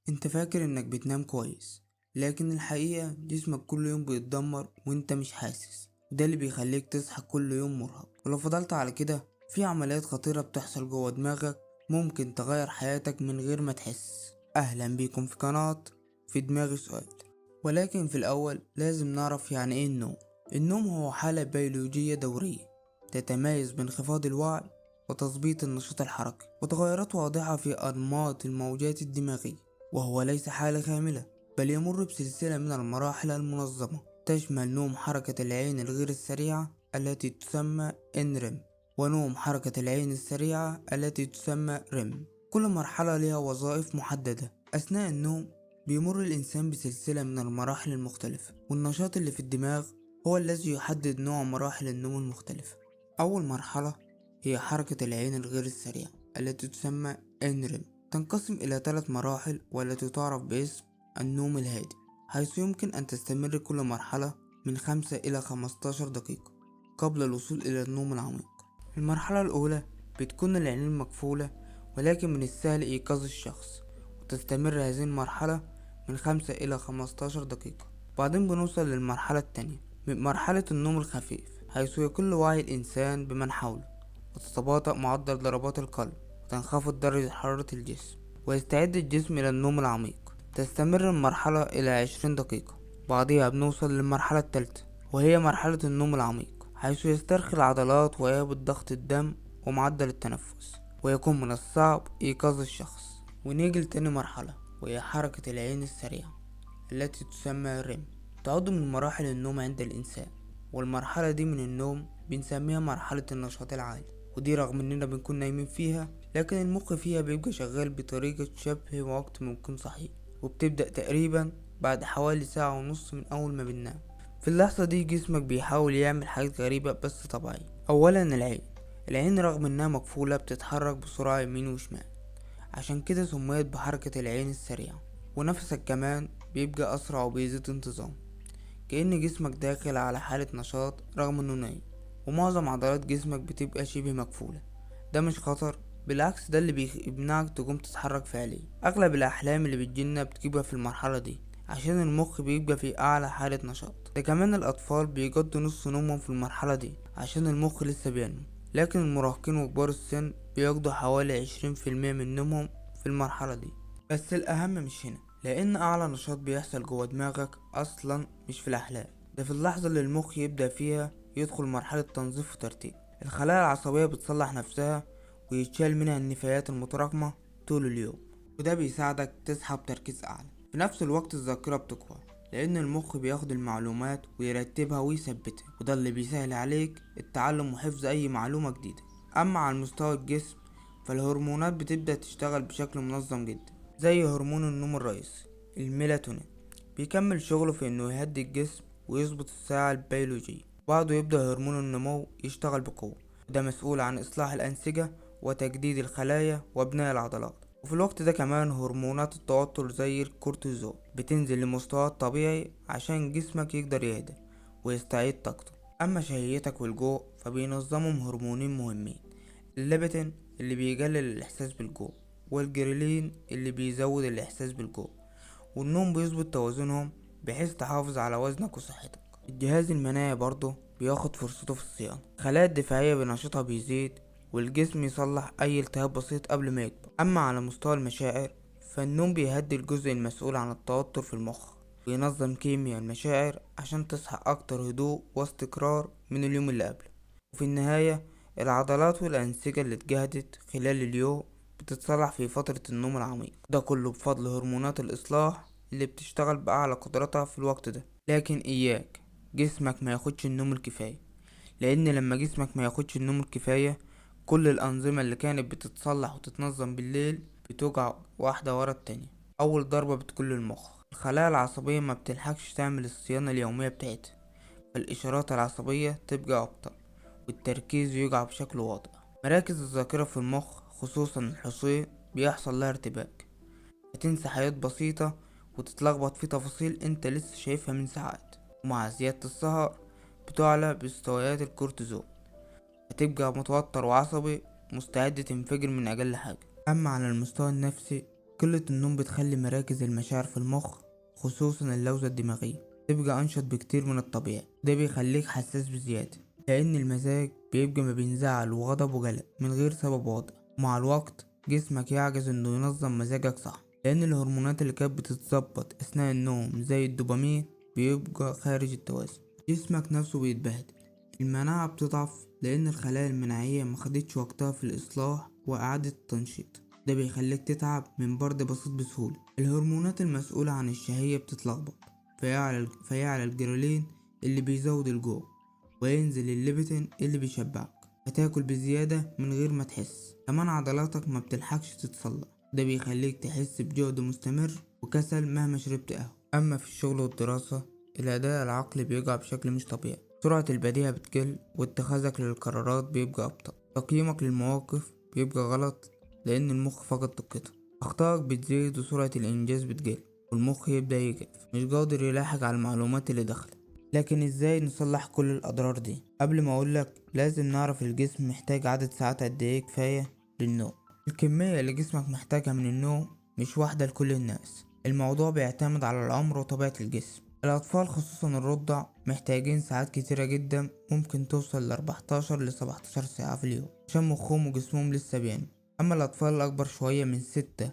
انت فاكر انك بتنام كويس، لكن الحقيقة جسمك كل يوم بيتدمر وانت مش حاسس، وده اللي بيخليك تصحى كل يوم مرهق. ولو فضلت على كده في عمليات خطيرة بتحصل جوه دماغك ممكن تغير حياتك من غير ما تحس. اهلا بيكم في قناة في دماغي سؤال. ولكن في الاول لازم نعرف يعني ايه النوم. النوم هو حالة بيولوجية دورية تتميز بانخفاض الوعي وتثبيط النشاط الحركي وتغيرات واضحة في أنماط الموجات الدماغية، وهو ليس حالة خاملة بل يمر بسلسلة من المراحل المنظمة تشمل نوم حركة العين الغير السريعة التي تسمى NREM ونوم حركة العين السريعة التي تسمى REM. كل مرحلة لها وظائف محددة. أثناء النوم بيمر الإنسان بسلسلة من المراحل المختلفة، والنشاط اللي في الدماغ هو الذي يحدد نوع مراحل النوم المختلفة. أول مرحلة هي حركة العين الغير السريعة التي تسمى NREM، تنقسم إلى 3 مراحل والتي تعرف باسم النوم الهادئ، حيث يمكن أن تستمر كل مرحلة من 5 إلى 15 دقيقة قبل الوصول إلى النوم العميق. المرحلة الأولى بتكون العينين مقفولة، ولكن من السهل إيقاظ الشخص، وتستمر هذه المرحلة من 5 إلى 15 دقيقة. بعدين بنوصل للمرحلة التانية، مرحلة النوم الخفيف، حيث يقل وعي الإنسان بمن حوله وتتباطأ معدل ضربات القلب وتنخفض درجة حرارة الجسم ويستعد الجسم إلى النوم العميق. تستمر المرحلة إلى 20 دقيقة. بعدها بنوصل للمرحلة الثالثة وهي مرحلة النوم العميق، حيث يسترخي العضلات ويهبط ضغط الدم ومعدل التنفس ويكون من الصعب إيقاظ الشخص. ونيجي لتاني مرحلة وهي حركة العين السريعة التي تسمى ريم، تعد من مراحل النوم عند الإنسان، والمرحلة دي من النوم بنسميها مرحلة النشاط العالي، ودي رغم إننا بنكون نايمين فيها لكن المخ فيها بيبقى شغال بطريقة شبه وقت ما بنكون صحيح، وبتبدأ تقريبا بعد حوالي 1.5 ساعة من أول ما بننام. في اللحظة دي جسمك بيحاول يعمل حاجات غريبة بس طبيعية. أولا العين رغم إنها مقفولة بتتحرك بسرعة يمين وشمال، عشان كده سميت بحركة العين السريعة. ونفسك كمان بيبقى أسرع وبيزيد انتظام، كأن جسمك داخل على حالة نشاط رغم إنه نايم، ومعظم عضلات جسمك بتبقى شبه مقفولة. ده مش خطر، بالعكس ده اللي بيمنعك تقوم تتحرك فعليا. أغلب الأحلام اللي بتجيلنا بتجيبها في المرحلة دي عشان المخ بيبقى في أعلى حالة نشاط. ده كمان الأطفال بيقضوا نص نومهم في المرحلة دي عشان المخ لسه بينمو، لكن المراهقين وكبار السن بيقضوا حوالي 20% من نومهم في المرحلة دي. بس الأهم مش هنا، لأن أعلى نشاط بيحصل جوه دماغك أصلا مش في الأحلام، ده في اللحظة اللي المخ يبدأ فيها يدخل مرحلة تنظيف وترتيب. الخلايا العصبية بتصلح نفسها ويتشال منها النفايات المتراكمة طول اليوم، وده بيساعدك تصحى بتركيز أعلى. في نفس الوقت الذاكرة بتقوى لأن المخ بياخد المعلومات ويرتبها ويثبتها، وده اللي بيسهل عليك التعلم وحفظ أي معلومة جديدة. أما على مستوى الجسم فالهرمونات بتبدأ تشتغل بشكل منظم جدا، زي هرمون النوم الرئيسي الميلاتونين بيكمل شغله في إنه يهدي الجسم ويظبط الساعة البيولوجية. بعده يبدأ هرمون النمو يشتغل بقوة، وده مسؤول عن إصلاح الأنسجة وتجديد الخلايا وبناء العضلات. وفي الوقت ده كمان هرمونات التوتر زي الكورتيزول بتنزل لمستوى الطبيعي عشان جسمك يقدر يهدى ويستعيد طاقته. أما شهيتك والجوع فبينظمهم هرمونين مهمين، الليبتين اللي بيقلل الإحساس بالجوع والجريلين اللي بيزود الإحساس بالجوع. والنوم بيظبط توازنهم بحيث تحافظ على وزنك وصحتك. الجهاز المناعي برضه بياخد فرصته في الصيانة، الخلايا الدفاعية بنشاطها بيزيد والجسم يصلح أي التهاب بسيط قبل ما يكبر. أما على مستوى المشاعر فالنوم بيهدي الجزء المسؤول عن التوتر في المخ وينظم كيمياء المشاعر عشان تصحى أكتر هدوء واستقرار من اليوم اللي قبله. وفي النهاية العضلات والأنسجة اللي اتجهدت خلال اليوم بتتصلح في فترة النوم العميق، ده كله بفضل هرمونات الإصلاح اللي بتشتغل بأعلى قدرتها في الوقت ده. لكن إياك جسمك ما ياخدش النوم الكفاية، لأن لما جسمك ما ياخدش النوم الكفاية كل الأنظمة اللي كانت بتتصلح وتتنظم بالليل بتوجع واحدة ورا التانية. أول ضربة بتكون للمخ، الخلايا العصبية ما بتلحقش تعمل الصيانة اليومية بتاعتها، فالإشارات العصبية تبقى أبطأ والتركيز يقع بشكل واضح. مراكز الذاكرة في المخ خصوصا الحصين بيحصل لها ارتباك، هتنسى حاجات بسيطة وتتلخبط في تفاصيل انت لسه شايفها من ساعات. ومع زيادة السهر بتعلى مستويات الكورتيزول، هتبقى متوتر وعصبي مستعد تنفجر من أقل حاجة. أما على المستوى النفسي قلة النوم بتخلي مراكز المشاعر في المخ، خصوصا اللوزة الدماغية، تبقى أنشط بكتير من الطبيعي. ده بيخليك حساس بزيادة، لأن المزاج بيبقى ما بين زعل وغضب وقلق من غير سبب واضح. ومع الوقت جسمك يعجز انه ينظم مزاجك صح، لأن الهرمونات اللي كانت بتتظبط أثناء النوم زي الدوبامين بيبقى خارج التوازن. جسمك نفسه بيتبهدل، المناعة بتضعف لأن الخلايا المناعية مخدتش وقتها في الإصلاح وإعادة التنشيط. ده بيخليك تتعب من برد بسيط بسهولة. الهرمونات المسؤولة عن الشهية بتتلخبط، فيعلى الجريلين اللي بيزود الجوع، وينزل الليبتين اللي بيشبعك، هتاكل بزيادة من غير ما تحس. كمان عضلاتك ما بتلحقش تتصلح، ده بيخليك تحس بجهد مستمر وكسل مهما شربت قهوة. أما في الشغل والدراسة، الأداء العقلي بيقع بشكل مش طبيعي، سرعة البديهة بتقل، واتخاذك للقرارات بيبقى أبطأ، تقييمك للمواقف بيبقى غلط لأن المخ فقد دقته، أخطائك بتزيد وسرعة الإنجاز بتقل، والمخ يبدأ يجف مش قادر يلاحق على المعلومات اللي دخلت. لكن ازاي نصلح كل الأضرار دي؟ قبل ما أقولك لازم نعرف الجسم محتاج عدد ساعات قد ايه كفاية للنوم. الكمية اللي جسمك محتاجها من النوم مش واحدة لكل الناس، الموضوع بيعتمد على العمر وطبيعة الجسم. الأطفال خصوصا الرضع محتاجين ساعات كتيرة جدا، ممكن توصل ل14 ل17 ساعة في اليوم، عشان مخهم وجسمهم لسه بينمو. أما الأطفال الأكبر شوية من 6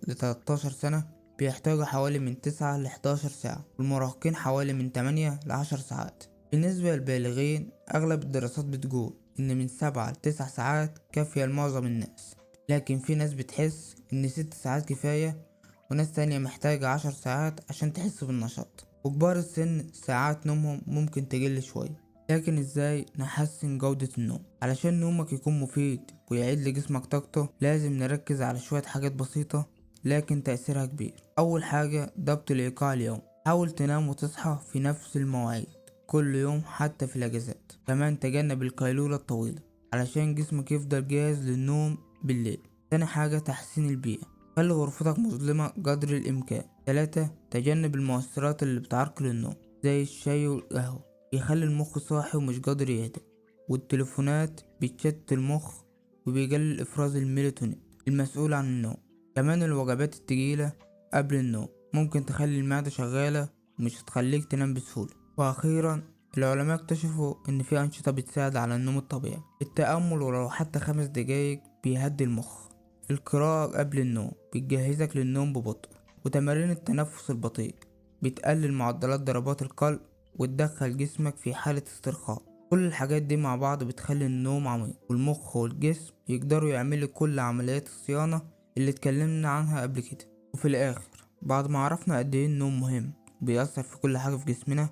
ل13 سنة بيحتاجوا حوالي من 9 ل11 ساعة، والمراهقين حوالي من 8 ل10 ساعات. بالنسبة للبالغين أغلب الدراسات بتقول إن من 7 ل9 ساعات كافية لمعظم الناس، لكن في ناس بتحس إن 6 ساعات كفاية، وناس تانية محتاجة 10 ساعات عشان تحس بالنشاط. وكبار السن ساعات نومهم ممكن تقل شوية. لكن ازاي نحسن جودة النوم؟ علشان نومك يكون مفيد ويعيد لجسمك طاقته لازم نركز على شوية حاجات بسيطة لكن تأثيرها كبير. أول حاجة ضبط الإيقاع اليومي، حاول تنام وتصحى في نفس المواعيد كل يوم حتى في الأجازات. كمان تجنب القيلولة الطويلة علشان جسمك يفضل جاهز للنوم بالليل. تاني حاجة تحسين البيئة، خلي غرفتك مظلمة قدر الإمكان. 3 تجنب المؤثرات اللي بتعرقل النوم زي الشاي والقهوة، بيخلي المخ صاحي ومش قادر يهدى، والتليفونات بتشتت المخ وبيقلل إفراز الميلاتونين المسؤول عن النوم. كمان الوجبات التقيلة قبل النوم ممكن تخلي المعدة شغالة ومش هتخليك تنام بسهولة. وأخيرا العلماء اكتشفوا إن في أنشطة بتساعد على النوم الطبيعي، التأمل ولو حتى 5 دقايق بيهدي المخ، القراءة قبل النوم بتجهزك للنوم ببطء، وتمارين التنفس البطيء بتقلل معدلات ضربات القلب وتدخل جسمك في حالة استرخاء. كل الحاجات دي مع بعض بتخلي النوم عميق، والمخ والجسم يقدروا يعملوا كل عمليات الصيانة اللي اتكلمنا عنها قبل كده. وفي الآخر بعد ما عرفنا قد ايه النوم مهم وبيأثر في كل حاجة في جسمنا،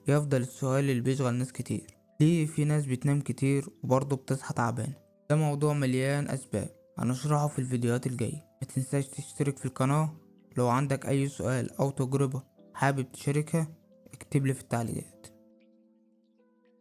يفضل السؤال اللي بيشغل ناس كتير، ليه في ناس بتنام كتير وبرضه بتصحى تعبانة؟ ده موضوع مليان أسباب هنشرحه في الفيديوهات الجاية. ما تنساش تشترك في القناة، لو عندك أي سؤال أو تجربة حابب تشاركها اكتبلي في التعليقات.